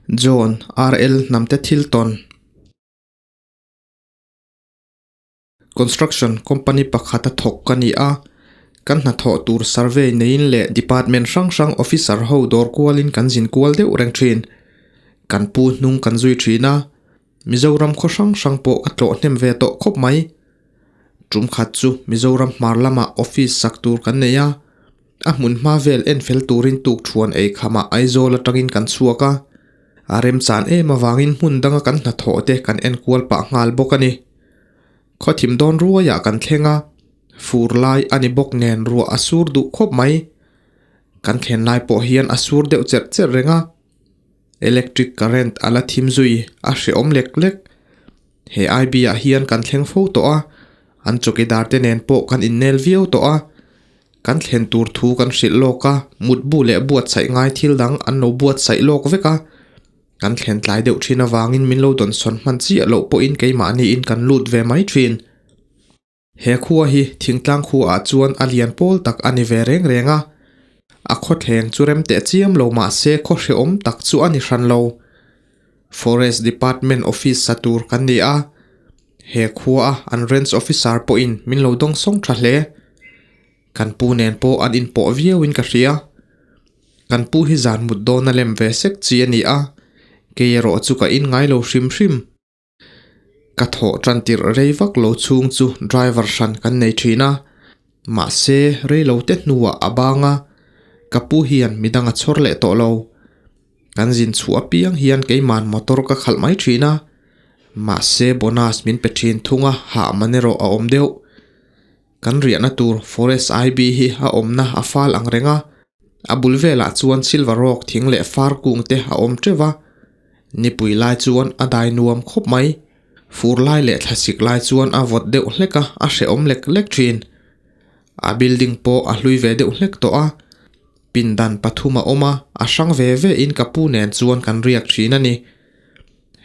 John RL Hnamte thil tawn. Construction company pakhata thawk ka ni a, kan hnathawh tur survey neiin leh department hrang hrang officer ho dawr kualin kan zin kual deuh reng thin. Kan pu hnung kan zui thin a, Mizoram khaw hrang hrang pawh ka tlawh hnem ve tawh khawp mai. Tum khat chu Mizoram hmar lamah office sak tur kan nei a, a hmun hma vel en fel turin tukthuan ei khamah Aizawl atangin kan chhuak a, a remchan em avangin hmun danga kan hnathawh te kan en kual pah nghal bawk a ni. Khawthim dawn ruaiah kan thleng a, fur lai a ni bawk nen ruah a sur duh khawp mai. Kan thlen lai pawh hian a sur deuh cherh cherh reng a. Electric current a la thim zui a hrehawm lek lek. He IB ah hian kan thleng fo tawh a, an chawkidar te nen pawh kan innel viau tawh a. Kan thlen tur thu kan hrilh lawk a, mutbu leh buatsaih ngai thil dang an lo buatsaih lawk vek a. Kan thlen tlai deuh thin avangin min lo dawnsawn hman chiah loh pawhin keimahniin kan lut ve mai thin. He khua hi thingtlang khuaah chuan a lian pawl tak a ni ve reng reng a, a khawthleng chu rem teh chiam lo mah se khaw hrehawm tak chu a ni hran lo. Forest Department office sa tur kan ni a, he khua a an Range Officer pawhin min lo dawngsawng tha hle. Kan pu nen pawh an inpawh viauin ka hria. Kan pu hi zan mut dawn a lem ve sek chi a ni a, kei erawh chu ka in ngai lo hrim hrim. Ka thawh tan tirh rei vak lo chhung chu driver hran kan nei thin a, mahse rei lo te hnuah a bang a, ka pu hian midang a chhawr leh tawh lo. Kan zin chhuah apiang hian keiman motor ka khalh mai thin a, mahse bonus min pe thin thung a hah man erawh a awm deuh. Kan riahna tur Forest IB hi a awmna a fal ang reng a, a bul velah chuan silver rock thing leh far kung te a awm teuh va. Nipui lai chuan a dai nuam khawp mai. Fur lai leh thlasik lai chuan a vawt deuh hlek a, a hrehawm lek lek thin. A building pawh a hlui ve deuh hlek tawh a. Pindan pathum a awm a, a hrang ve ve in ka pu nen chuan kan riak thin a ni.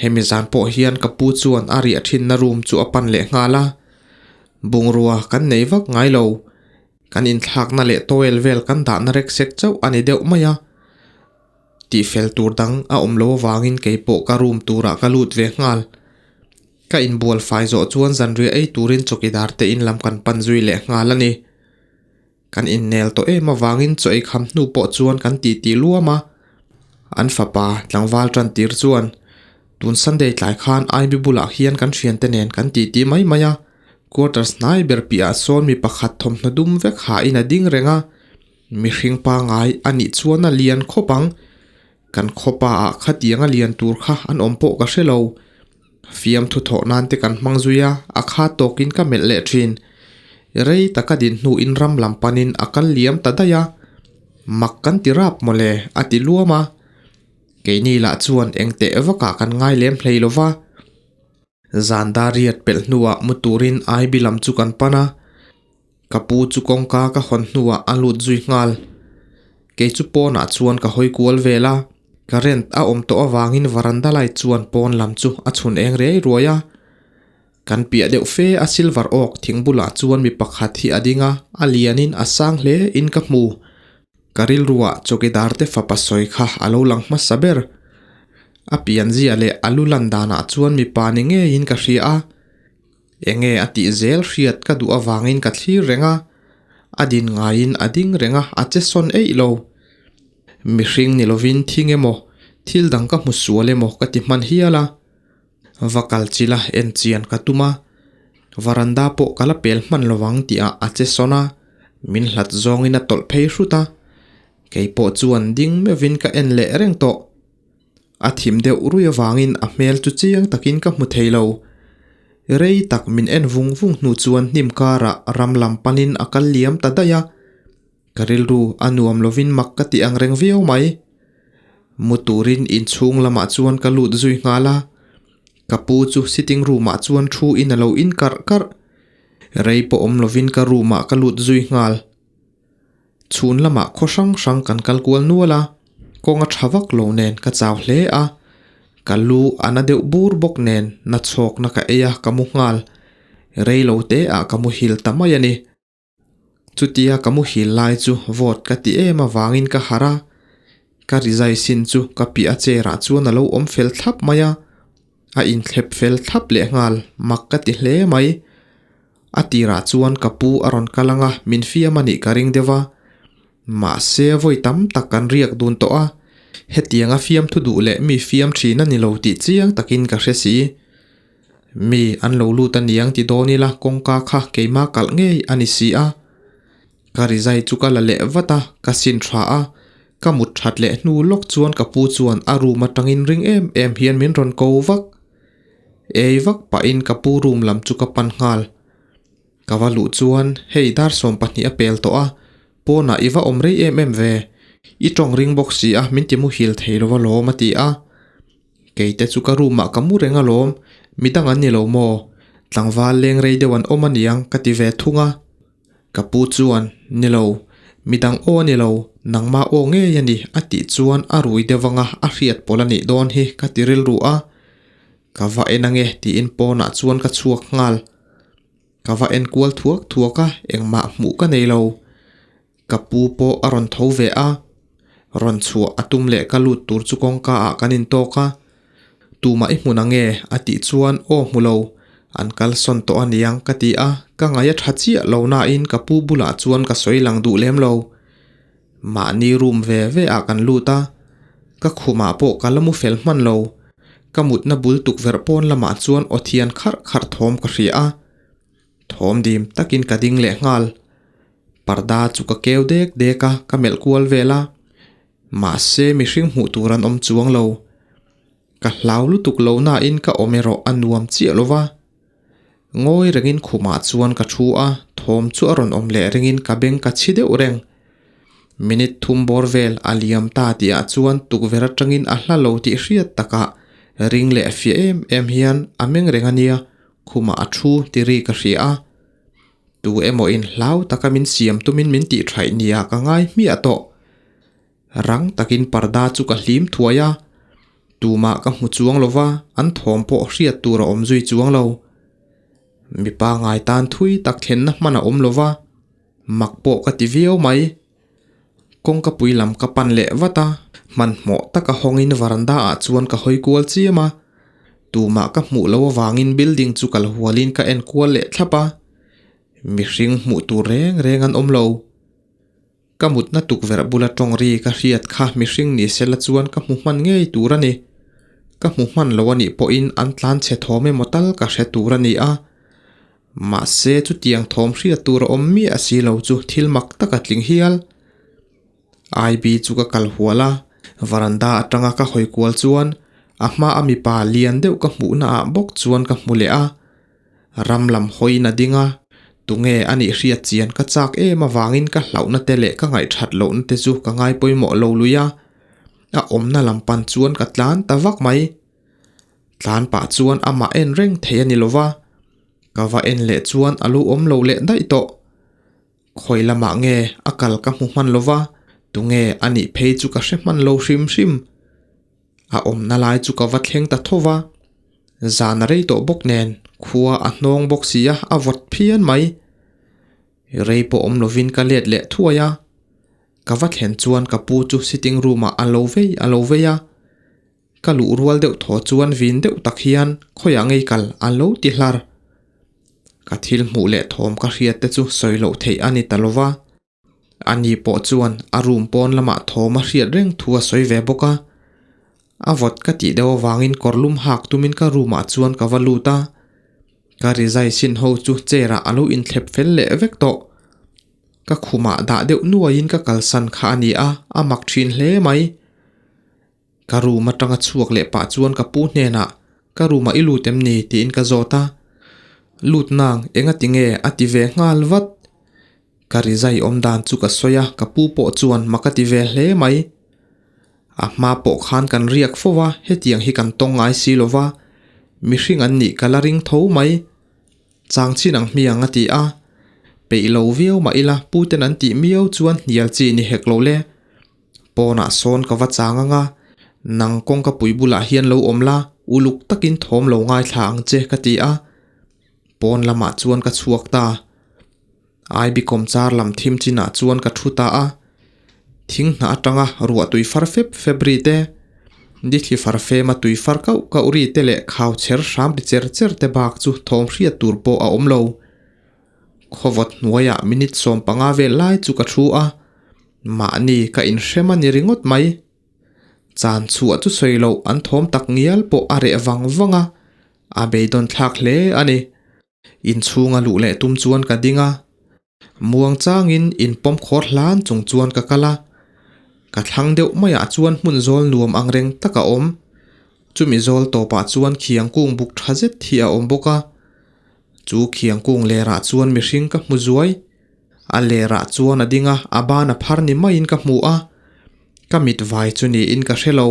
Hemi zan pawh hian ka pu chuan a riah thinna room chu a pan leh nghal a. Bungrua kan nei vak ngai lo. Kan inthlakna leh towel vel kan dahna rek sek chauh a ni deuh mai a. Tihfel tur dang a awm lo avangin kei pawh ka room turah ka lut ve nghal. Ka inbual fai zawh chuan zanriah ei turin chawkidar te in lam kan pan zui leh nghal a ni. Kan innel tawh em avangin chaw ei kham hnu pawh chuan kan titi luam a. An fapa tlangval tan tir chuan tun Sunday tlai khan Ivy bulah hian kan thiante nen kan titi mai mai a. Quarters hnai ber piahah sawn mi pakhat thawmhnaw dum vek hain a ding reng a. Mihring pangai a nih chuan a lian khawp ang. Kan khawpa ah khatiang a lian tur kha an awm pawh ka hre lo. Fiamthu thawh nan te kan hmang zui a, a kha tawkin ka melh leh thin. Rei taka din hnuin ram lam panin a kal liam ta daih a. Mak kan ti rap mawle, a ti luam a. Keini lah chuan engteh vakah kan ngai lem hlei lo va. Zan dar riat pelh hnuah mu turin Ivy lam chu kan pan a. Ka pu chu kawngka ka hawn hnuah a lut zui nghal. Kei chu pawnah chuan ka hawi kual vel a, current a awm tawh avangin varanda light chuan pawn lam chu a chhun eng riai ruai a. Kan piah deuh fe a silver oak thing bulah chuan mi pakhat hi a ding a, a lianin a sang hle in ka hmu. Ka rilruah chawkidar te fapa sawi kha a lo lang hmasa ber. A pianzia leh a lu lan danah chuan mipa ni ngeiin ka hria a. Enge a tih zel hriat ka duh avangin ka thlir reng a, a din ngaiin a ding reng a, a che sawn eih lo. Mihring ni lovin thing emaw, thil dang ka hmu sual emaw ka ti hman hial a. Va kal chila en chian ka tum a, varanda pawh ka la pel hman lovang tihah a che sawn a, min hlat zawngin a tawlh phei hrut a. Kei pawh chuan ding meuhvin ka en leh reng tawh. A thim deuh rui avangin a hmel chu chiang takin ka hmu thei lo. Rei tak min en vung vung hnu chuan hnim karah ram lam panin a kal liam ta daih a. Ka rilru a nuam lovin mak ka ti ang reng viau mai. Mu turin inchhung lamah chuan ka lut zui nghal a. Ka pu chu sitting room ah chuan thu in a lo in karh karh. Rei pawh awm lovin ka room ah ka lut zui nghal. Chhun lamah khaw hrang hrang kan kal kual nual a, kawng a tha vak lo nen ka chau hle a, ka lu a na deuh bur bawk nen na chhawkna ka ei a ka mu nghal, rei lo te ah ka muhil ta mai a ni. Chutia ka muhil lai chu vawt ka ti em avangin ka harh a, Ka rizai sin chu ka piah a chair ah chuan a lo awm fel thlap mai a, a inthlep fel thlap lehnghal mak ka ti hle mai. A tirah chuan ka pu a rawn kal ang a, min fiam a nih ka ring deuh a. Mahse vawi tam tak kan riak dun tawh a, hetianga fiamthu duh leh mi fiam thin a ni lo tih chiang takin ka hre si. Mi an lo lut a niang ti dawn ila kawngka kha keimah kalh ngei a ni si a. Ka rizai chu ka la leh vat a, ka sin tha a, ka mut that leh hnu lawk chuan ka pu chuan a room atangin ring em em hian min rawn ko vak. Ei vak pahin ka pu room lam chu ka pan nghal. Ka va luh chuan hei dar 20 a pel tawh a, pawnah i va awm rei em em ve, i tawng ring bawk si a min ti muhil thei lo alawm a ti a. Keite chu ka room ah ka mu reng alawm, midang an ni lo maw? Tlangval leng rei deuh an awm aniang ka ti ve thung a. Ka pu chuan, Ni lo, midang aw a ni lo, nangmah aw ngei a ni a tih chuan a rui deuh anga a hriat pawlh a nih dawn hi ka ti rilru a. Ka va en ange tiin pawnah chuan ka chhuak nghal. Ka va en kual thuak thuak a, engmah hmuh ka nei lo. Ka pu pawh a rawn tho ve a, rawn chhuah a tum leh ka lut tur chu kawngka ah kan intawk a, Tumah i hmun ange a tih chuan aw hmu lo, an kalsawn tawh aniang ka ti a, ka ngaih a tha chiah lo nain ka pu bulah chuan ka sawi lang duh lem lo. Mahni room ve ve ah kan lut a, ka khumah pawh ka la mu fel hman lo, ka mutna bul tukverh pawn lamah chuan aw thian kharh kharh thawm ka hria a. Thawm dim takin ka ding leh nghal. Parda chu ka keu dek dek a, ka melh kual vel a. Mahse mihring hmuh tur an awm chuang lo. Ka hlau lutuk lo nain ka awm erawh a nuam chiah lo va. Ngawi rengin khumah chuan ka thu a, thawm chu a rawn awm leh ringin ka beng ka chhi deuh reng. Minute thum bawr vel a liam ta tihah chuan tukverh atangin a hla lo tih hriat takah ring leh fiah em em hian a meng reng a nia. Khumah a thu ti ri ka hria a, tu emaw in hlau taka min siam tumin min tih thaih nia ka ngai hmiah tawh. Rang takin parda chu ka hlim thuai a, tumah ka hmu chuang lo va, an thawm pawh hriat tur a awm zui chuang lo. Mipa ngai tan thui tak thlenna hman a awm lo va, mak pawh ka ti viau mai. Kawngka pui lam ka pan leh vat a, hmanhmawh taka hawngin varanda ah chuan ka hawi kual chiam a. Tumah ka hmuh loh avangin building chu kal hualin ka en kual leh thlap a, mihring hmuh tur reng reng an awm lo. Ka mutna tukverh bula tawng ri ka hriat kha mihring ni sela chuan ka hmu hman ngei tur a ni. Ka hmu hman lo a nih pawhin an tlan chhe thawm emaw tal ka hre tur a ni a. Mahse chutiang thawm hriat tur a awm miah si lo chu thil mak tak a tling hial. IB chu ka kal hual a, varanda atanga ka hawi kual chuan a hma a mipa lian deuh ka hmuhna ah bawk chuan ka hmu leh a. Ram lam hawiin a ding a, tunge a nih hriat chian ka chak em avangin ka hlauhna te leh ka ngaihthat lohna te chu ka ngai pawimawh lo lui a, a awmna lam pan chuan ka tlan ta vak mai. Tlan pah chuan amah en reng thei a ni lova, ka va en leh chuan a lo awm lo leh daih tawh. Khawi lamah nge a kal ka hmu hman lo va, tunge a nih phei chu ka hre hman lo hrim hrim. A awmna lai chu ka va thleng ta tho va, zan a rei tawh bawk nen khua a hnawng bawk si a, a vawt phian mai. Rei pawh awm lovin ka let leh thuai a, ka va thlen chuan ka pu chu sitting room ah a lo vei a lo vei a. Ka luh rual deuh thaw chuan vin deuh tak hian khawiah ngei kal a lo ti hlar. Ka thil hmuh leh thawm ka hriat te chu sawi loh theih a ni ta lo va. Ani pawh chuan a room pawn lamah thawm a hriat reng thu a sawi ve bawk a. A vawt ka tih deuh avangin kawr lum hak tumin ka room ah chuan ka va lut a. Ka rizai sin ho chu chair ah a lo inthlep fel leh vek tawh. Ka khumah dah deuh nuaiin ka kalsan kha a ni a, a mak thin hle mai. Ka room atanga chhuak leh pah chuan ka pu hnenah, Ka room ah i lut em ni? tiin ka zawt a. Lut nang, enga ti nge? a ti ve nghal vat. Ka rizai awm dan chu ka sawi a, ka pu pawh chuan mak a ti ve hle mai. A hma pawh khan kan riak fo a, hetiang hi kan tawng ngai si lo va, mihring an nih ka la ring tho mai. Chang chin ang hmiang a ti a, peih lo viau mah ila puten an tih miau chuan hnial chi ni hek lo le. Pawnah sawn ka va chang ang a, nang kawngka pui bulah hian lo awm la, uluk takin thawm lo ngaithla ang che ka ti a. Pawn lamah chuan ka chhuak ta. Aibikawm char lam thim chinah chuan ka thu ta a. Thing hnah atanga ruah tui far fep fep ri te, nithli far fema tui far kauh kauh ri te leh khau chher hram ri cher cher te bak chu thawm hriat tur pawh a awm lo. Khawvawt hnuaiah minute 15 vel lai chu ka thu a, mahni ka inhrem a ni ringawt mai. Chan chhuah chu sawi loh an thawm tak ngial pawh a reh vang vang a, a beidawn thlak hle a ni. Inchhunga luh leh tum chuan ka ding a, muang changin inpawm khawr hlan chung chuan ka kal a. Ka thlang deuh maiah chuan hmun zawl nuam ang reng tak a awm. Chumi zawl tawpah chuan khiang kung buk tha zet hi a awm bawk a. Chu khiang kung lerah chuan mihring ka hmu zuai. A lerah chuan a ding a, a ban a phar ni maiin ka hmu a. Ka mit vai chu niin ka hre lo.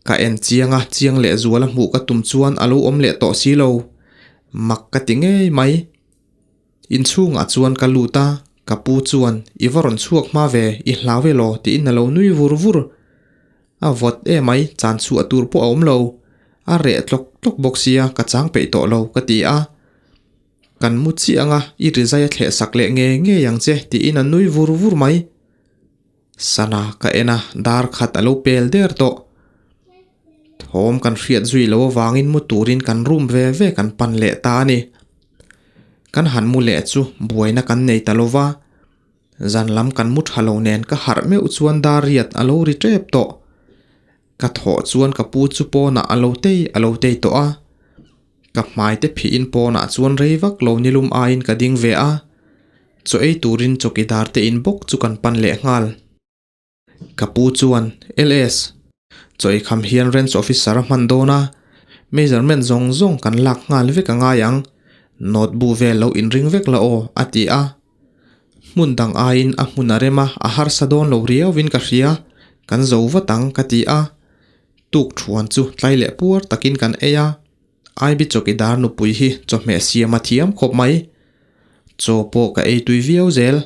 Ka en chiang a, chiang leh zual a hmuh ka tum chuan a lo awm leh tawh si lo. Mak ka ti ngei mai. Inchhungah chuan ka lut a, ka pu chuan, I va rawn chhuak hma ve, i hlau elaw? tiin a lo nui vur vur. A vawt emai, chan chhuah tur pawh a awm lo. A reh tlawk tlawk bawk sia, ka chang peih tawh lo, ka ti a. Kan mu chiah ang a, i rizai a thleh sak leh ngei ngei ang che, tiin a nui vur vur mai. Sana ka en a, dar khat a lo pel der tawh. Thawm kan hriat zui lo avangin mu turin kan room ve ve kan pan leh ta a ni. Kan han mu leh chu buaina kan nei ta lo va, zan lam kan mu tha lo nen ka harh meuh chuan dar riat a lo ri tep tawh. Ka thawh chuan ka pu chu pawnah a lo tei a lo tei tawh a. Ka hmai te phihin pawnah chuan rei vak lo nilum aiin ka ding ve a, chaw ei turin chawkidar te in bawk chu kan pan leh nghal. Ka pu chuan, LS, chaw ei kham hian Ranch Officer a hman dawn a, measurement zawng zawng kan lak nghal vek a ngai ang, note bu vel lo inring vek la aw, a ti a. Hmun dang aiin a hmun a rem a, a harsa dawn lo riauvin ka hria, kan zo vat ang, ka ti a. Tuk thuan chu tlai leh puar takin kan ei a, Ivy chawkidar nupui hi chawhmeh siam a thiam khawp mai. Chaw pawh ka ei tui viau zel.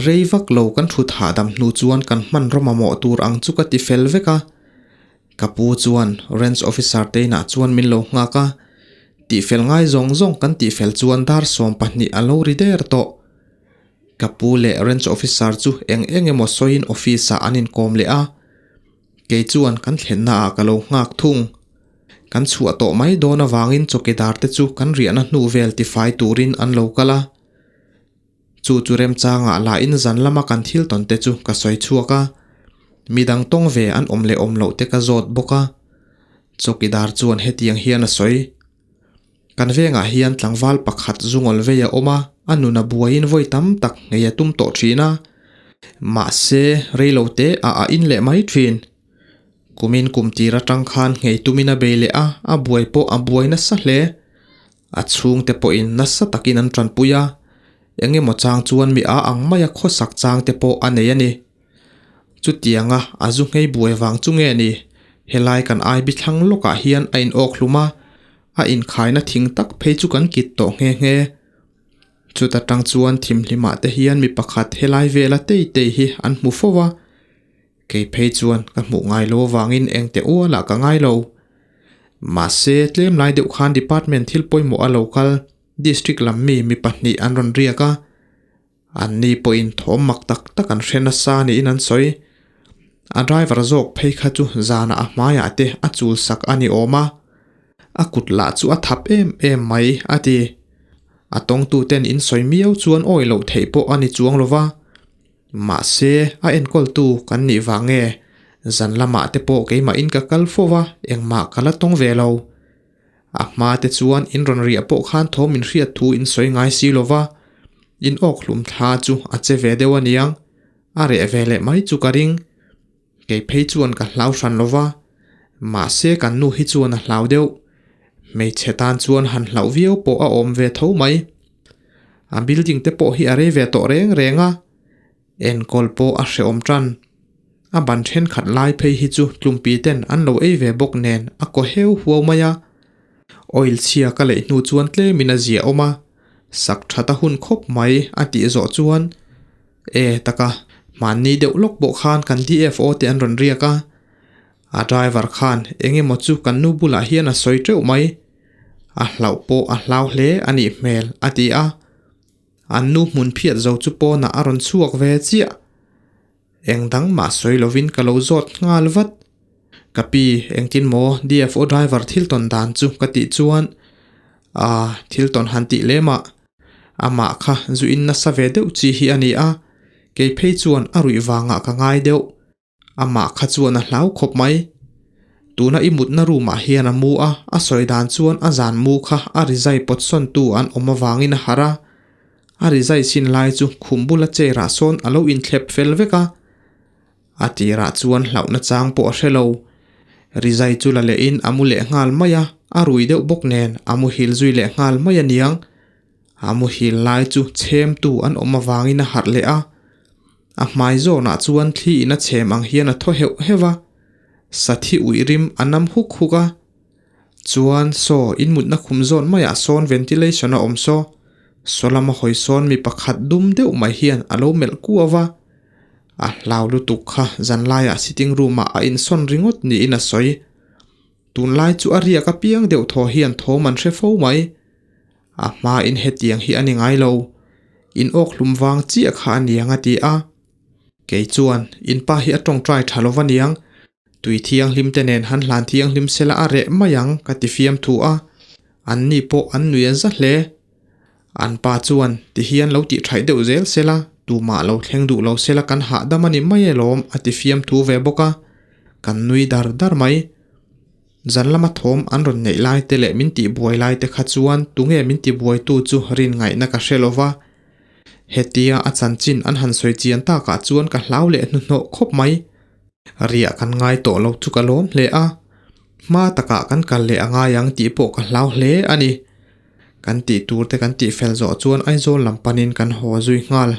Rei vak lo kan thut hahdam hnu chuan kan hmanraw mamawh tur ang chu ka ti fel vek a. Ka pu chuan Ranch Officer te inah chuan min lo nghak a, tihfel ngai zawng zawng kan tihfel chuan dar 12 a lo ri der tawh. Ka pu leh Ranch Officer chu eng eng emaw sawiin office ah an inkawm leh a. Kei chuan kan thlenna ah ka lo nghak thung. Kan chhuah tawh mai dawn avangin chawkidar te chu kan riahna hnu vel tifai turin an lo kal a. Chu chu remchangah lahin zan lama kan thil tawn te chu ka sawi chhuak a. Midang tawng ve an awm leh awm loh te ka zawt bawk a. Chawkidar chuan hetiang hian a sawi. Kan vengah hian tlangval pakhat zungawl vei a awm a, a nun a buaiin vawi tam tak ngei a tum tawh thin a. Mahse, reilo te a a in leh mai thin. Kumin kum tir atang khan nghei tumin a bei leh a, a buai pawh a buai nasa hle. A chhungte pawhin nasa takin an tanpui a, eng emaw chang chuan mi a ang maia khawsak chang te pawh a nei a ni. Chutianga a zu nghei buai vang chu nge ni? Helai kan ai bi thlang lawkah hian a inawk hlum a, a inkhaina thing tak phei chu kan kit tawh nghe nghe. Chuta tang chuan thimhlimah te hian mi pakhat helai vela tei tei hi an hmu fo a, kei phei chuan ka hmuh ngai lo avangin engte ualah ka ngai lo. Mahse, tlem lai deuh khan department thil pawimawh a lo kal, district lam mi mi pahnih an rawn riak a, Anni pawhin thawm mak tak tak an hre nasa niin an sawi. A driver zawk phei kha chu zanah a hmaiah te a chul sak a ni awm a, a kut lah chu a thap em em mai, a ti. A tawngtuten in sawi miau chuan awi loh theih pawh a ni chuang lo va. Mahse, a enkawltu kan nih vang nge, zan lamah te pawh keimahin ka kal fo va, engmah ka la tawng ve lo. A hma te chuan in rawn riah pawh khan thawm in hriat thu in sawi ngai si lo va, in awk hlum thla chu a che ve deuh aniang, a reh ve leh mai chu ka ring. Kei phei chuan ka hlau hran lo va, mahse kan nu hi chuan a hlau deuh. Hmeichhe tan chuan han hlauh viau pawh a awm ve tho mai. A building te pawh hi a rei ve tawh reng reng a. Enkawl pawh a hrehawm tan. A ban thenkhat lai phei hi chu tlumpi ten an lo ei ve bawk nen a kaw heu huau mai a. Oil chhia ka leih hnu chuan tlemin a zia awm a, sak that a hun khawp mai a tih zawh chuan E taka, hmanni deuh lawk pawh khan kan DFO te an rawn riak a. A driver khan eng emaw chu kan nu bulah hian a sawi teuh mai. A hlauh pawh a hlau hle a nih hmel a ti a. An nu hmun phiat zo chu pawnah a rawn chhuak ve chiah. Eng dang mah sawi lovin ka lo zawt nghal vat. Ka pi, engtin maw DFO driver thil tawn dan chu ka tih chuan, Aa, thil tawn han tih lem ah. Amah kha zu in nasa ve deuh chi hi a ni a, kei phei chuan a ruih vangah ka ngai deuh. Amah kha chuan a hlau khawp mai. Tuna i mutna room ah hian a mu a, a sawi dan chuan a zan mu kha a rizai pawt sawntu an awm avangin a harh a. A rizai sin lai chu khum bula chair ah sawn a lo inthlep fel vek a. A tirah chuan hlauhna chang pawh a hre lo. Rizai chu la lehin a mu leh nghal mai a, a rui deuh bawk nen a muhil zui leh nghal mai a niang. A muhil lai chu chhemtu an awm avangin a harh leh a. A hmai zawnah chuan thli in a chhem ang hian a thaw heuh heuh a, sathi uih rim a nam huk huk a. Chuan saw in mutna khum zawn maiah sawn ventilation a awm saw, saw lama hawi sawn mi pakhat dum deuh mai hian a lo melh kuau a. A hlau lutuk kha zanlaiah sitting room ah a insawn ringawt niin a sawi. Tunlai chu a riak apiang deuh thaw hian thawm an hre fo mai. A hmain hetiang hi a ni ngai lo. In awk hlum vang chiah kha a niang a ti a. Kei chuan, In pa hi a tawngtai tha lo va niang. Tui thianghlim te nen han hlan thianghlim sela a reh mai ang ka ti fiam thu a. An ni pawh an nui a za hle. An pa chuan, Ti hian lo tih thaih deuh zel sela, tumah lo thleng duh lo sela kan hahdam a ni mai alawm a ti fiam thu ve bawk a. Kan nui dar dar mai. Zan lama thawm an rawn neih lai te leh min tihbuai lai te kha chuan tunge min tibuaitu chu rin ngaihna ka hre lo va. Hetia a chanchin an han sawi chian takah chuan ka hlau leh hnuhnawh khawp mai. Riah kan ngai tawh lo chu ka lawm hle a, hma takah kan kal leh a ngai ang tih pawh ka hlau hle a ni. Kan tih tur te kan tih fel zawh chuan Aizawl lam panin kan haw zui nghal.